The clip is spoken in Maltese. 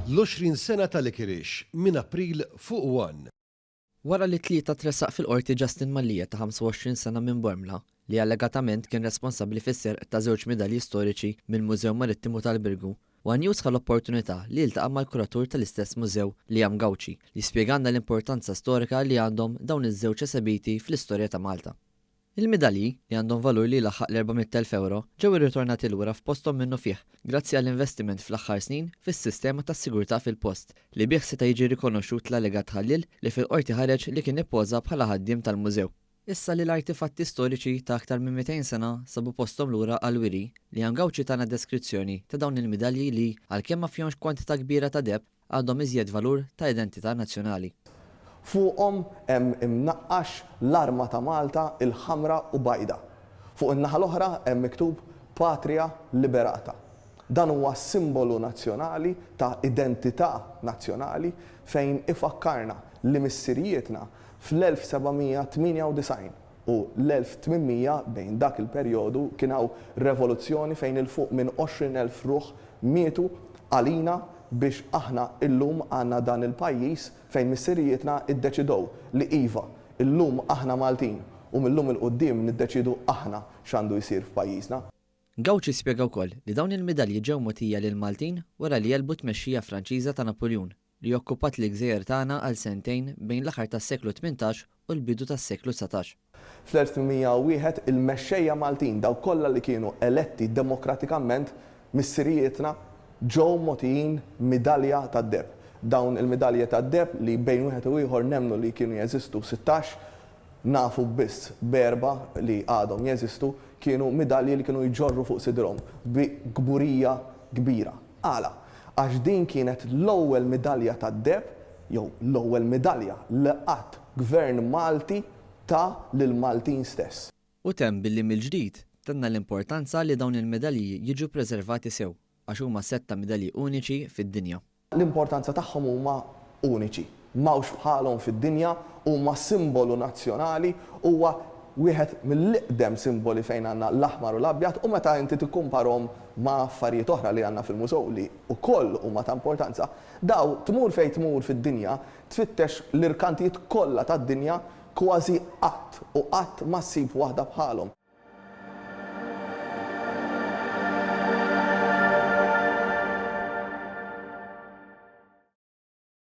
L-20 sena ta' Licorice minn April fuq One. Wara li t-Tlieta tressaq fil-Qorti Justin Mallia ta' 25 sena minn Bormla, li allegatament kien responsabbli fis-serq ta' żewġ midalji storiċi mill-Mużew Marittimu tal-Birgu, one News ħa l-opportunità li jiltaqa' mal-kuratur tal-istess mużew Liam Gauci li spjegalna l-importanza storika li għandhom dawn iż-żewġ esebiti fl-istorja ta' Malta. Il-midalji, li għandhom valur li jlaħħaq l-400,000 ewro, ġew irritornati lura f'posthom minnufih, grazzi għall-investiment fl-aħħar snin fis-sistema tas-sigurtà fil-post, li bih seta' jiġi rikonoxxut l-allegat ħalliel li fil-Qorti ħareġ li kien ippoża bħala ħaddiem tal-mużew. Issa li l-artifatti storiċi ta' aktar minn 200 sena sabu posthom lura għall-wiri, Liam Gauci tana deskrizzjoni ta' dawn il-midalji li, għalkemm ma fihomx kwantità kbira ta' deheb, għandhom iżjed valur ta' identità nazzjonali. Fuqhom hemm imnaqqax l-arma ta' Malta il-ħamra u bajda. Fuq in-naħa l-oħra hemm miktub Patria Liberata. Dan huwa simbolu nazzjonali ta' identità nazzjonali fejn ifakkarna li missirijietna fl-1798 u l-1800 bejn dak il-perjodu kien hawn revoluzzjoni fejn 'il fuq minn 20,000 ruħ mietu għalina biex aħna illum għandna dan il-pajjiż fejn missirijietna iddeċidew li iva, illum aħna Maltin u mil-lum 'il quddiem niddeċiedu aħna x'għandu jsir f'pajjiżna. Gauci spjega wkoll li dawn il-midalji ġew mogħtija lill-Maltin wara li għelbu t-tmexxija Franċiża ta' Napuljun li okkupat l-gżejjer tagħna għal sentejn bejn l-aħħar tas-seklu 18 u l-bidu tas-seklu 19. Fl-1801 il-mexxejja Maltin, dawk kollha li kienu eletti demokratikament, missirijietna, ġew mogħtijin midalja tad-deheb. Dawn il-midalji tad-deheb li bejn wieħed u ieħor nemmnu li kienu jeżistu 16, nafu biss b'erbgħa li għadhom jeżistu, kienu midalji li kienu jġorru fuq sidrhom bi kburija kbira. Għala? Għax din kienet l-ewwel midalja tad-deheb jew l-ewwel midalja li qatt gvern Malti ta lill-Maltin stess. Hu temm billi mill-ġdid tenna l-importanza li dawn il-medalji jiġu ppreservati sew għax huma sett ta' medalji uniċi fid-dinja. L-importanza tagħhom huma uniċi. M'hawnx bħalhom fid-dinja, huma simbolu nazzjonali, huwa wieħed mill-iqdem simboli fejn għandna l-aħmar u l-abjad u meta inti tikkumparhom ma' affarijiet oħra li għandna fil-mużew li wkoll huma ta' importanza, daw tmur fejn tmur fid-dinja, tfittex l-irkantijiet kollha tad-dinja kważi qatt u qatt ma ssib waħda bħalhom.